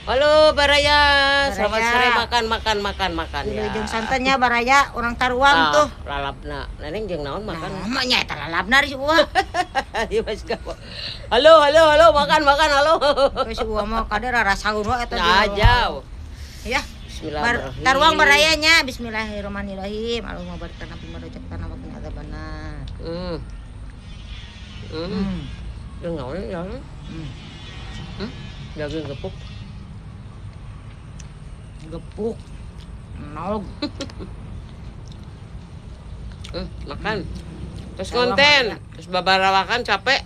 Halo Baraya, selamat sore, makan makan makan makan ya. Jeung santannya Baraya, orang taruang tuh. Lalapna, neneng jeung naon makan? Nah, nya eta lalapna si Uwa. Ieu mah. Halo halo halo, makan makan halo. Si Uwa mah kade rarasaun wae eta. Nah, jauh. Ya. Bismillahirrahmanirrahim. Taruang Baraya nya, bismillahirrahmanirrahim. Allahumma barik lana fima razaqtana wa qina adzabannar. Jeung naon ya? Daging gepuk. Gepuk nog. Makan terus konten terus babarawakan capek.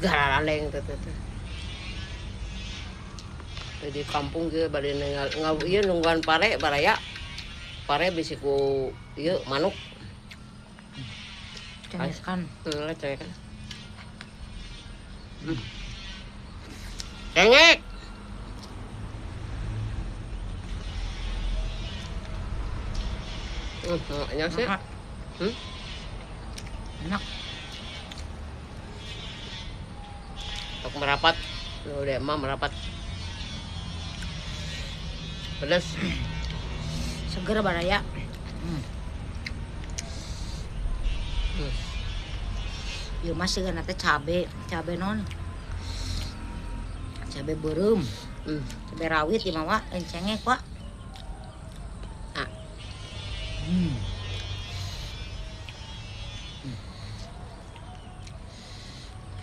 Garaleng teh teh di kampung ge bade ngal ieu nungguan pare baraya pare bisi ku ieu manuk cengekan cengekan. Cengek. Enak sih. Enak. Tok merapat. Udah emang merapat. Pedas. Seger Baraya. Ieu mah seger teh cabe, cabe non. Cabe beureum. Cabe rawit ieu mah wa, cengek wa. Ah.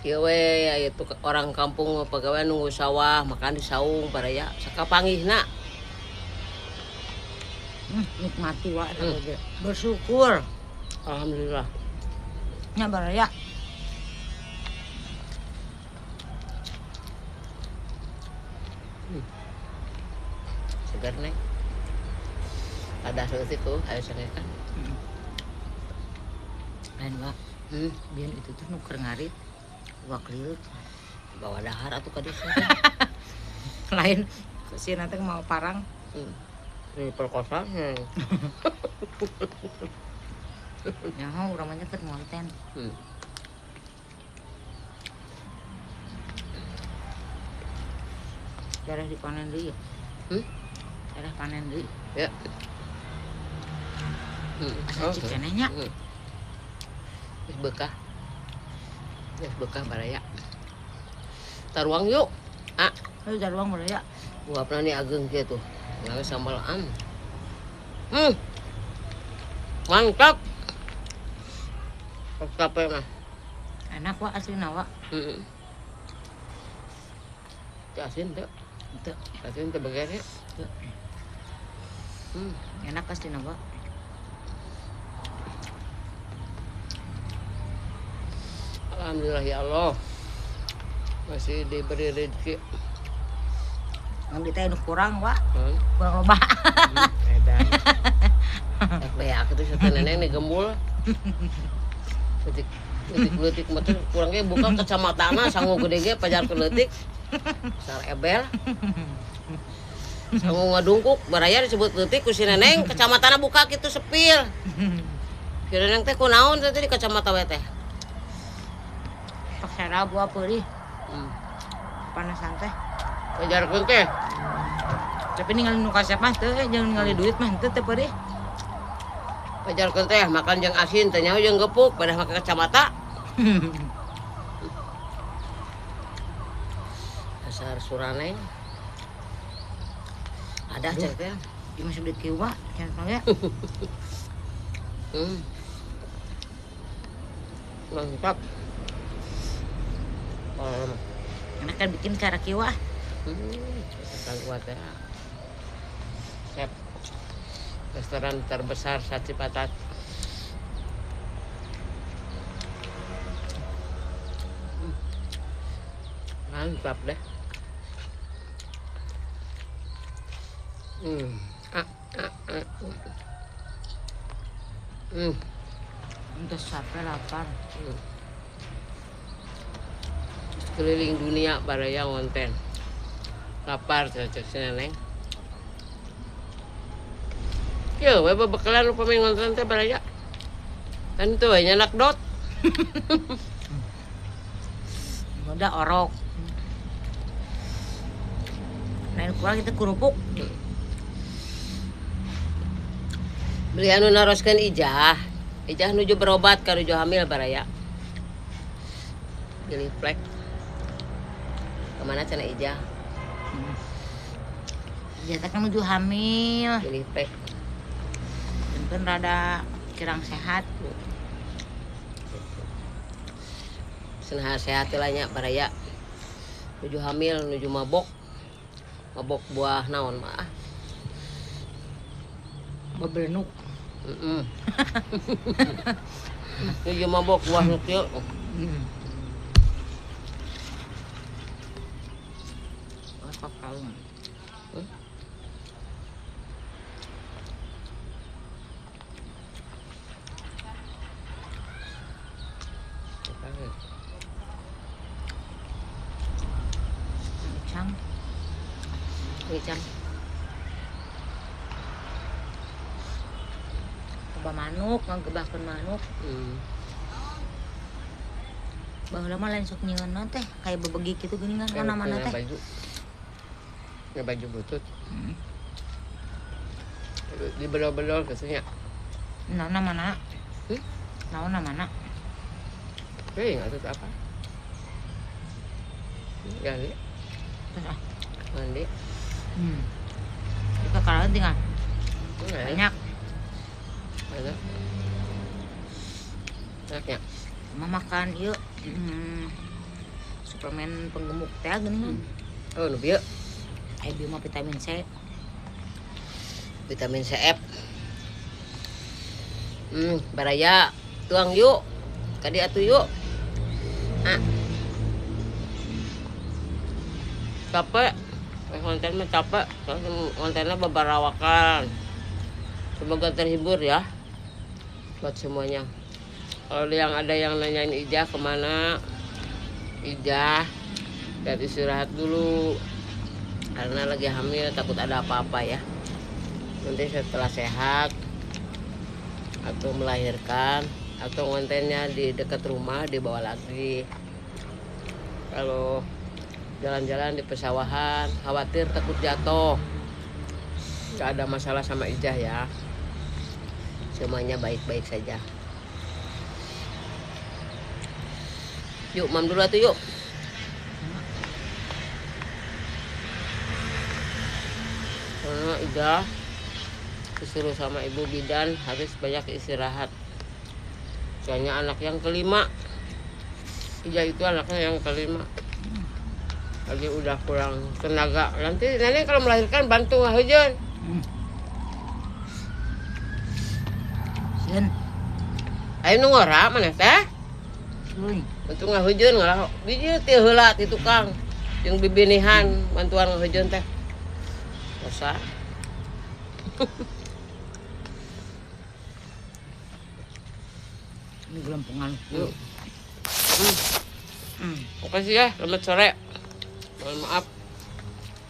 Ieu we aya tuh orang kampung pagawean nunggu sawah, makan di saung baraya sakapanggihna. Nikmati wa eta ge. Bersyukur. Alhamdulillah. Nya baraya. Segar nih. Ada seperti itu, ayo sengekan. Lain wa. Biar itu tuh nuker ngarit, wak liut. Bawa dahar atuh ka desa. Lain si nanti mau parang. Ini perkosa. Nyaho urang mah keur ngonten. Darah dipanen deui ya? Darah panen deui. Ya. Asa cik keneh nya. Geus beukah. Geus beukah baraya. Taruang yuk. Ah, ayo taruang baraya. Uapna nih ageng kieu tuh. Ngawe sambal am. Mantap. Capek mah. Enak wa aslina wa. Asin teh. Teu. Asin teh bagiannya. Teu. Enak aslina wa. Alhamdulillah ya Allah. Masih diberi rezeki. Ngan kita nu kurang wa. Kurang loba. Edan. Ek beak itu satu neneng nih gembul. Leutik leutik mah teh kurang ge buka kacamatana sangu gede ge pajar leutik. Sar ebel. Sangu ngadungkuk baraya disebut leutik ku si neneng kacamatana buka kitu sepil. Si neneng teh kunaon teh di kacamata we teh. Paksara buah peurih. Panasan teh. Pajarkeun teh. Tapi ningali nu kasep mah teu, jangan ningali duit mah teu teu peurih. Pajarkeun teh makan jeung asin teh nyaho jeung gepuk pada make kacamata. Dasar suraneng. Ada cek teh. Ieu masuk di kieu mah, cenah ge. Mantap. Enak kan bikin cara kieu ah. Masakan kuat ya. Chef restoran terbesar Sacipatat. Mantap deh. Udah sampai lapar. Keliling dunia baraya ngonten. Lapar cocok si neneng. Yo, we bebekalan lu pemain ngonten teh baraya. Kan itu we nyanak dot. Udah orok. Lain kurang itu kerupuk. Beli anu naroskeun Ijah. Ijah nuju berobat ka nuju hamil baraya. Pilih plek. Kemana cenah Ijah? Ijah teh kan nuju hamil. Pilih plek. Mungkin rada kurang sehat. Senah sehat lah nya baraya. Nuju hamil, nuju mabok. Mabok buah naon mah. Bebelenuk. Nuju mabok buah nu kieu. Apa kalung? Icang. Icang. Coba manuk, ngegebahkeun manuk. Baheula mah lain sok nyieun teh, kayak bebegi kitu geuningan mana-mana teh. Baju. Nggak baju butut. Di belol-belol katanya. Naon mana? Naon mana? Nggak tahu apa. Ganti. Terus ah. Mandi. Kita kalahin tinggal. Banyak. Banyak. Enaknya. Mama makan yuk. Suplemen penggemuk teh gini kan. Oh, nu bieu. Aya bieu mah vitamin C. Vitamin CF. Baraya tuang yuk. Kadi atuh yuk. Ah. Capek. Konten mah capek. Kontennya bebarawakan. Semoga terhibur ya buat semuanya. Kalau yang ada yang nanyain Ijah kemana, Ijah dan istirahat dulu karena lagi hamil, takut ada apa-apa ya. Nanti setelah sehat atau melahirkan atau kontennya di dekat rumah dibawa lagi. Kalau jalan-jalan di pesawahan khawatir takut jatuh. Gak ada masalah sama Ijah ya. Semuanya baik-baik saja. Yuk, mam dulu atuh yuk. Karena Ijah disuruh sama ibu bidan harus banyak istirahat. Soalnya anak yang kelima. Ijah itu anaknya yang kelima. Lagi udah kurang tenaga. Nanti nenek kalau melahirkan bantu ngahujeun. Sieun. Ayo nu ngora maneh teh? Bantu ngahujeun ngalah. Biji teh heula ti tukang. Jeung bibinihan bantuan ngahujeun teh. Dosa. Ini gelempongan. Yuk. Makasih ya, selamat sore. Mohon maaf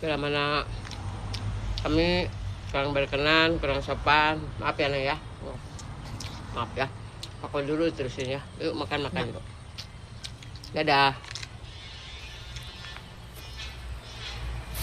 bila mana kami kurang berkenan, kurang sopan. Maaf ya, Neng ya. Maaf ya. Aku dulu terusin ya. Yuk makan-makan yuk. Dadah.